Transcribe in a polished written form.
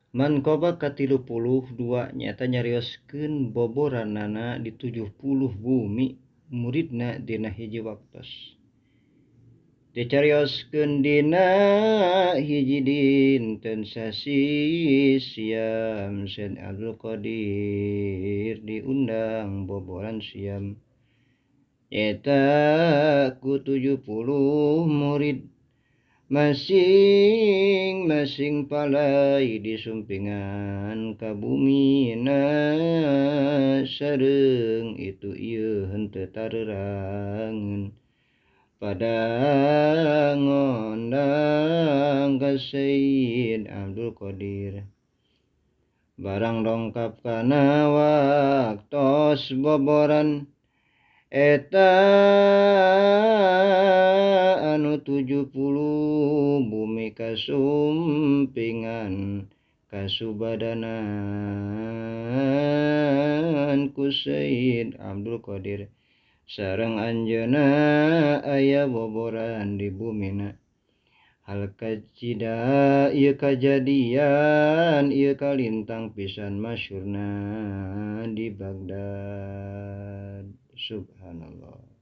Manqobah ka-32 nyaeta nyarioskeun boboranana di 70 bumi muridna dina hiji waktos. Dicarioskeun dina hiji dinten sasi siam Said Abdul Qadir diundang boboran siam. Nyaeta ku 70 murid masing-masing palai disumpingan ka bumina sareng itu ieu henteu tareurangeun. Pada ngondang ka Sayyid Abdul Qadir. Barang dongkap kana waktos boboran eta anu 70 bumi kasumpingan kasubadanan ku Sayyid Abdul Qadir. Sareng anjeunna aya boboran di bumina. Hal kacida ieu kajadian ieu kalintang pisan masyhurna di Baghdad. Subhanallah.